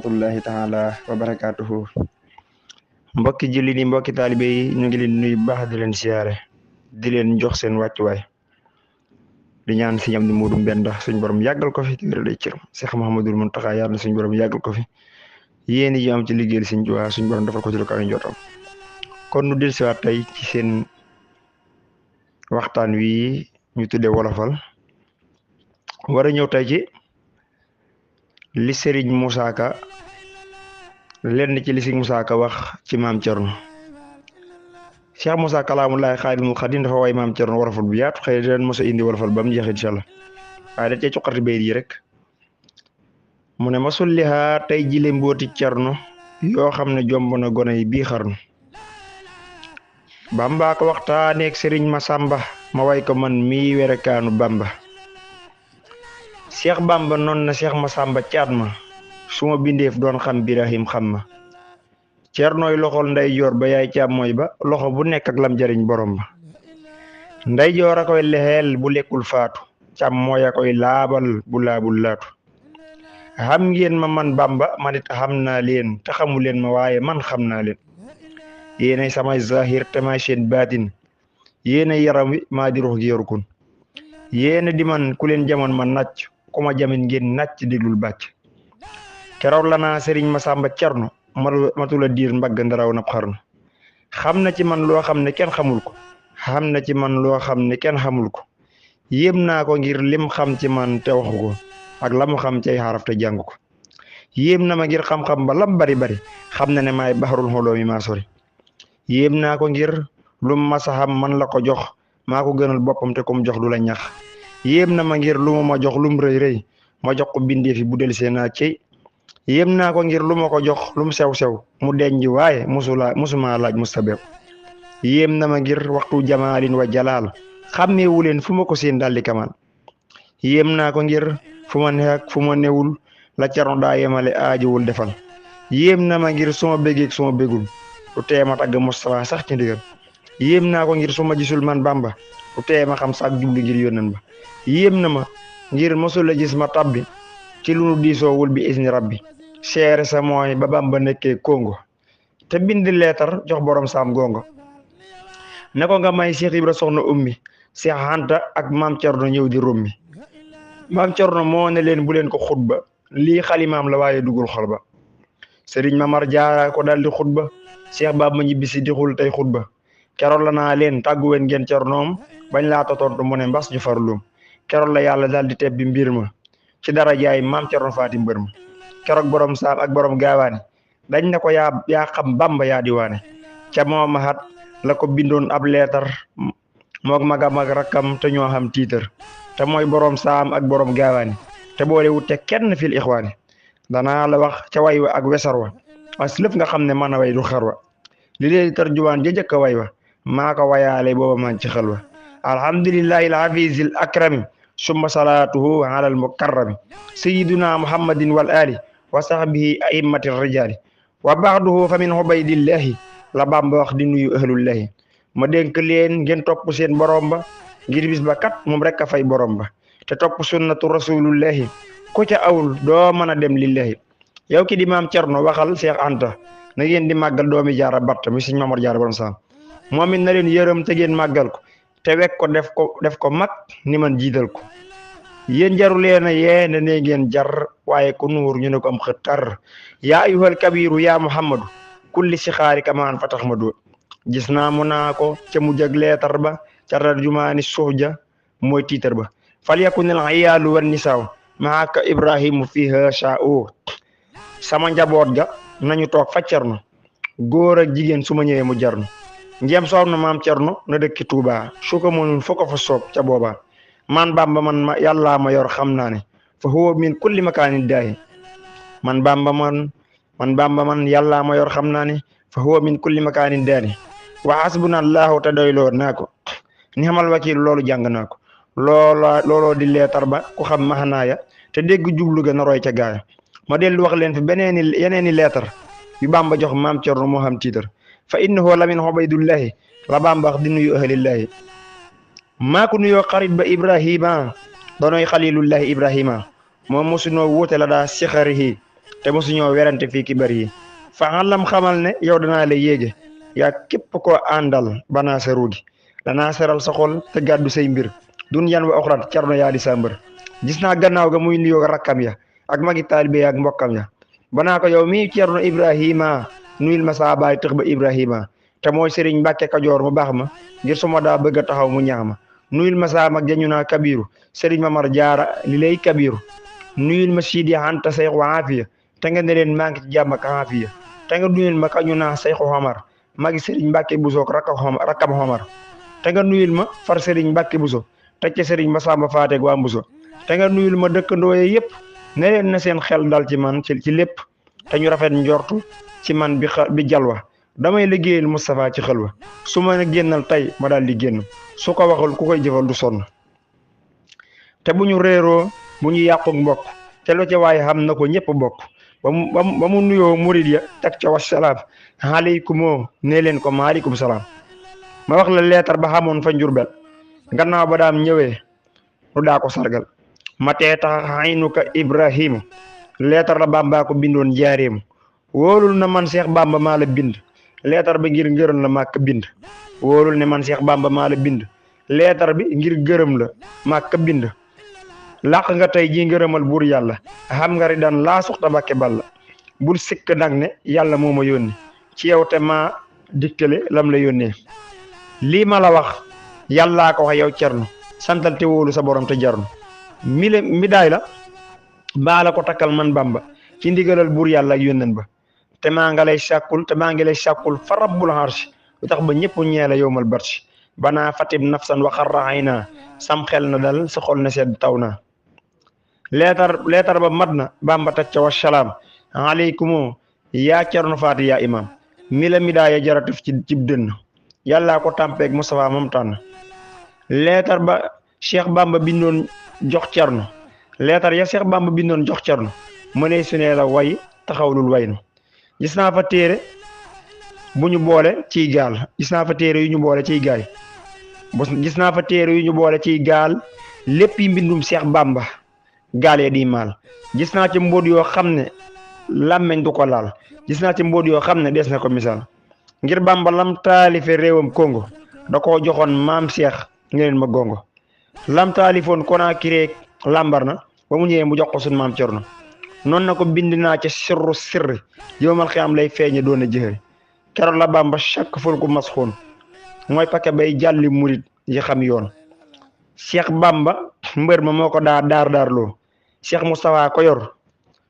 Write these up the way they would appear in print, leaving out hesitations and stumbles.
rahmatullahi taala wa barakatuhu. Mbokki julli ni mbokki taalibe yi ñu ngi leen nuyu baax di leen siyaare di leen jox seen wàccuwaay di ñaan si ñam di Moodu Mbenda suñ borom yàggal ko fi te wéral ay cëram Cheikh Mouhamadoul Mountakha yàlla suñ borom yàggal ko fi yéen yi am ci liggéeyal suñ Tuubaa suñ borom defal ko ci lu kaw njortam. kon nu del siwaat tey ci seen waxtaan wi ñu tuddee wolofal war a ñëw tey ci li Serigne Moussa Ka lenn ci li Serigne Moussa Ka wax ci maam Thierno. Cheikh Moussa Kalaamullahi Xaadimul Xaadim dafa way maam Thierno wolofal bu yaatu xëy na mos a indi wolofal ba mu jeex incha allah waaye da cee cuqati bayit yi rek mu ne ma sulliha tey jile mbooti Thierno yoo xam ne jomb na gone yi bii xarnu Bamba ko waxtaaneeg Serigne Massamba ma way ko man mii werekaanu Bamba. Cheikh Bamba noon na Cheikh Massamba caat ma suma bindeef doon xam Birahim xam ma Thiernoy loxol nday joor ba yaay caab mooy ba loxo bu nekk ak lam jariñ borom ba nday joor a koy lexeel bu lekkul faatu càm mooy a koy laabal bu laabul laatu xam ngeen ma man Bamba man it xam naa leen te xamu leen ma waaye man xam naa leen yéenay samay zahir te may seen baatin yéenay yaram wi maa di ruux gi yorukun yéena di man ku leen jamoon ma nàcc ku ma jamin ngeen nàcc déglul bàcc keroog la naa Serigne Massamba Thierno matula diir mbagg ndaraw nab xarnu xam na ci man loo xam ne kenn xamul ko xam na ci man loo xam ne kenn xamul ko yéem naa ko ngir lim xam ci man te waxu ko ak la mu xam cay xaraf te jàng ko yéem na ma ngir xam-xam ba lam bari bari xam na ne maay baxarul xoloo mi maa sori yéem naa ko ngir lum masa xam man la ko jox maa ko gënal boppam te kum jox du la ñax yéem na ma ngir lu ma jox lum rëy rëy ma jox ko bindee fi bu del see naa cey yéem naa ko ngir lu ma ko jox lum sew sew mu denj waaye musuma laaj mustabew yéem na ma ngir waxtu jamaalin wa jalaal xàmmeewu leen fu ma ko seen daldi kamal yéem naa ko ngir fu ma ne ak fu ma newul la Thierno daa yemale aajowul defal yéem na ma ngir suma bégeeg suma bégul lu tee ma tagg Moustapha sax ci ndigal yéem naa ko ngir suma gisul man Bamba lu tee ma xam sax jublu ngir yónneen ba yéem na ma ngir mosul la gis ma tabbi ci lu nu diisoowul bi isni rabbi seere sa mooy ba Bamba nekkee Congo te bind leetar jox borom saam gongo ne ko nga may Cheikh Ibra soxna ummi Cheikh Anta ak maam Thierno ñëw di rummi maam Thierno moo ne leen bu leen ko xutba lii xalimaam la waaye dugul xol ba Serigne Mamar Jaara ko daldi xutba Cheikh Baba ma ñibbisi di xul tey xutba keroog la naa leen tàggu wen ngeen Thiernoom bañ laa totontu mu ne mbas ju farluum keroog la yàlla daldi tebbi mbir ma ci dara jaay maam Thierno faati mbër ma keroog borom saam ak borom gaawaane dañ ne ko yaa xam Bamba yaa di waane ca moom maxat la ko bindoon ab leetar moog magam ak rakkam te ñoo xam tiitar te mooy borom saam ak borom gaawaane te boole wute kenn fil ixwaane danaa la wax ca way wa ak wesar wa as lépp nga xam ne mën a way du xar wa li leen tarjumaan ja jëkk a way wa maa ko wayaale booba man ci xel wa alhamdulillahi alhafizil akrami summa salaatuhu ala al mukarrami sayyiduna muhammadin wal ali wa sahbihi a'immati rijali wa ba'duhu fa min ubaydillahi la Bamba wax di nuyu ahlullahi ma dénk leen ngeen topp seen borom ba ngir bis ba kat moom rek a fay borom ba te topp sunnatu rasulullahi ku ca awul doo mën a dem lillahi yow ki di maam Thierno waxal Cheikh Anta na ngeen di màggal doomi jaara batt mi Sëriñ Mamar Jaara borom saam moom it na leen yërëm te ngeen màggal ko te wekk ko def ko mag ni man jiital ko yéen jaru leen a yee ne ngeen jar waaye ku nuur ñu ne ko am xëttar yaa ayyuhal kabiru yaa muhammadu kulli si xaari kamaan fa tax ma doo gis naa mu naa ko ca mu jag leetar ba ca tarjumaani suuf ja mooy tiitar ba fal yakunil iyaalu wan nisaaw maaka ibrahimu fiha sha'u sama njaboot ga nañu toog fa Thierno góor ak jigéen su ma ñëwee mu jarnu njëm soxna maam Thierno na dëkki Touba su ko mënul foo ko fa soob ca booba man Bamba man ma yàllaa ma yor xam naa ne fa huwa min kulli makaanin daahi man Bamba man yàllaa ma yor xam naa ne fa huwa min kulli makaanin daahi wa hasbunallahu te doyloo naa ko ni xamal wakiil loolu jàng naa ko looloo di leetar ba ku xam maxanaaya te dégg jublu ga na roy ca gaaya ma dellu wax leen fi yeneeni leetar yu Bamba jox maam Thierno moo xam tiitar fa innahu la min ubaydillahi la Bamba wax di nuyu ahlillahi maa ko nuyoo xarit ba Ibrahima danoy xalilullahi Ibrahima moom mosunoo wuute la daa sixarihi te mosuñoo werante fii ki bari yi fa xalam xamal ne yow danaa la yéege yaa képp koo àndal banaa sa ruugi danaa seral sa xol te gàddu say mbir dun yan wa oxrat Cerno yaa di sa mbër gis naa gannaaw ga muy nuyoo rakkam ya ak magi taalibe ya ak mbokkam ya banaa ko yow mi Cerno Ibrahima nuyul ma saa baay tëx ba Ibrahima te mooy Serigne Mbacke Kajoor mu baax ma ngir suma daa bëgg a taxaw mu ñaax ma nuyul ma saa mag jañu naa kabiru Serigne Mamar Jaara li lay kabiru nuyul ma Sidi Anta Seexu Aafiya te nga ne leen maa ngi ci jàmm ak aafiya te nga nuyul ma kañu naa Seexu Xomar magi Serigne Mbacke Bousso rakkam Xomar te nga nuyul ma far Serigne Mbacke Bousso teg ci Serigne Massamba Faateeg waa Bousso te nga nuyul ma dëkkandoo yëpp ne leen na seen xel dal ci man ci lépp te ñu rafet njortu ci man bi jalwa damay liggéeyal Moustapha ci xelwa su ma génnal tey ma daal di génn su ko waxul ku koy jëfal du sonn te bu ñu réeroo bu ñu yàqu mbokk te lu ca waaye xam na ko ñëpp bokk ba mu nuyoo murid ya teg ca wasalaam aleykumoo ne leen ko maaleykum salaam ma wax la leetar ba xamoon fa Njurbel gannaaw ba daam ñëwee nu daa ko sargal ma tee tax xaynuka Ibrahima leetar la Bàmbaa ko bindoon jaareemu wóolul na man Seex Bàmba maa la bind leetar bi ngir ngërëm la màkk bind wóolul ne man Seex Bàmba maa la bind leetar bi ngir gërëm la màkk bind làq nga tey ji ngërëmal buur yàlla xam nga ri daan laa suxta Mbàkke balla bul sikk nag ne yàlla moo ma yónni ci yow te maa diktale lam la yónnee lii ma la wax yàllaa ko wax yow Cerno santal te wóolu sa borom te jarnu mi daay la baa la ko takkal man Bàmba ci ndigalal buur yàlla ak yónneen ba te maa ngi lay sàkkul fa rabbul arsh lu tax ba ñëpp ñeela yowmal barshi banaa fatib nafsan wa xarraxay naa sam xel na dal sa xol na sedd taw naa leetar ba mat na Bàmba teg ca wasalaam aleykumoo yaa Cerno Faati yaa imam mi la mi daaya jaratuf ci cib dënn yàllaa ko tàmpeeg Moustapha moom tànn leetar ba Cheikh Bàmba bindoon jox Cerno leetar ya Cheikh Bàmba bindoon jox Cerno mënee su ne la way taxawlul way na gis naa fa téere bu ñu boole ciy gaal gis naa fa téere yu ñu boole ciy gaay gis naa fa téere yu ñu boole ciy gaal lépp yi mbindum Seex Bàmba gaal ya di maal gis naa ci mbóot yoo xam ne làmmeñ du ko laal gis naa ci mbóot yoo xam ne des na ko misaal ngir Bàmba lam taalife réewam Congo da koo joxoon maam Seex ngeen ma gongo lam taalifoon Conakry lambar na ba mu ñëwee mu jox ko sun maam Cerno noonu na ko bind naa ca sirru sirri yowmal xiyaam lay feeñe doon a jëxëri keroog la Bàmba chaque ful ku masxoon mooy pake bay jàlli murit yi xam yoon Cheikh Bàmba mbër ma moo ko daarloo Cheikh Moustapha ko yor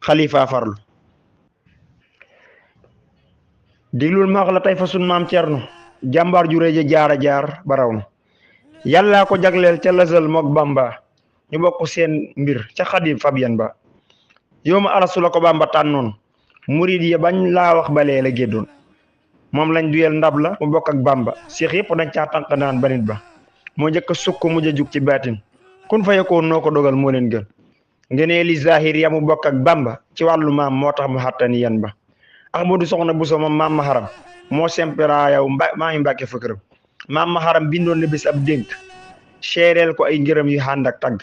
xalifa farlu diglul ma wax la tey fa sun maam Cerno jàmbaar ju rëy ja jaar ba raw na yàllaa ko jagleel ca lasal mook Bàmba ñu bokk seen mbir ca xadim Fabian ba yow ma arasu la ko Bàmba tànnoon murid yi bañ laa wax balee la géddoon moom lañ duyel ndab la mu bokk ak Bàmba Seex yëpp dañ caa tànk naan banit ba moo njëkk a sukk mujj a jug ci baatin kun fa yekoon noo ko dogal moo leen gën ngenee li zahir ya mu bokk ak Bàmba ci wàllu maam moo tax mu xàttani yan ba Ahmadu Soxna Buso moom maam ma xaram moo sempera yow maa ngi Mbàkke fa këram maam ma xaram bindoon na bis ab dénk seereel ko ay ngërëm yu ànd ak tagg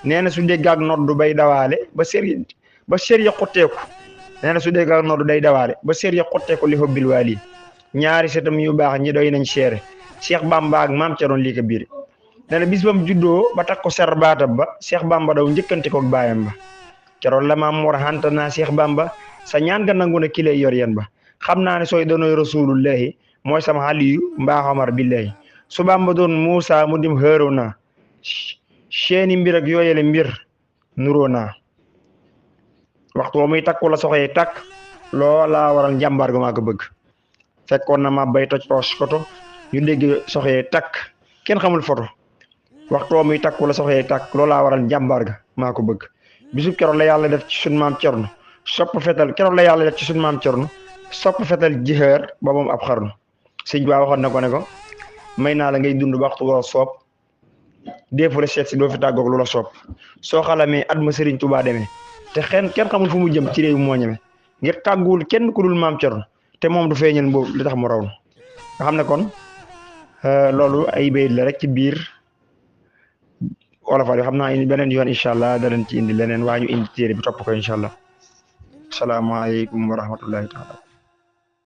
nee na su dégg ak noddu bay dawaale ba sér ya xotteeku nee na su dégg ak noddu day dawaale ba sér ya xotteeku li hubbil waali ñaari setam yu baax ñi doy nañ seere Cheikh Bàmba ak maam Cerno lii ko biir nee na bis bam juddoo ba takk ko ser baatab ba Cheikh Bàmba daw njëkkante ko ak baayam ba keroon la maam Mor xanta naa Cheikh Bàmba sa ñaan ga nangu na ki lay yor yan ba xam naa ne sooy doonoy rasulullahi mooy sama Aliyu mbaa Omar billahi su Bàmba doon Muusa mu dim xëeroo naa seeni mbir ak yooyele mbir nuroo naa waxtu wa muy takku la soxee takk loolaa waral njàmbaar ga maa ko bëgg fekkoon na ma bay toj poos koto ñu dégg soxee takk kenn xamul photo waxtu wa muy takku la soxee takk loolaa waral njàmbaar ga maa ko bëgg bisub keroog la yàlla def ci sun maam Cerno sopp fetal keroog la yàlla def ci sun maam Cerno sopp fetal jixeer ba moom ab xarnu sëñ ba waxoon na ko ne ko may naa la ngay dund ba waxtu wala soob deefu la seet si doo fi tàggoog lu la soob soo xalamee at ma Sëriñ Tuubaa demee te kenn xamul fu mu jëm ci réew moo ñeme ngir tàgguwul kenn ku dul maam Cerno te moom du feeñal boobu li tax mu raw na nga xam ne kon loolu ay bayit la rek ci biir olofal yi xam naa indi beneen yoon incha allah danañ ci indi leneen waa ñu indi téere bi topp ko incha allah salaamaaleykum wa rahmatullahi taala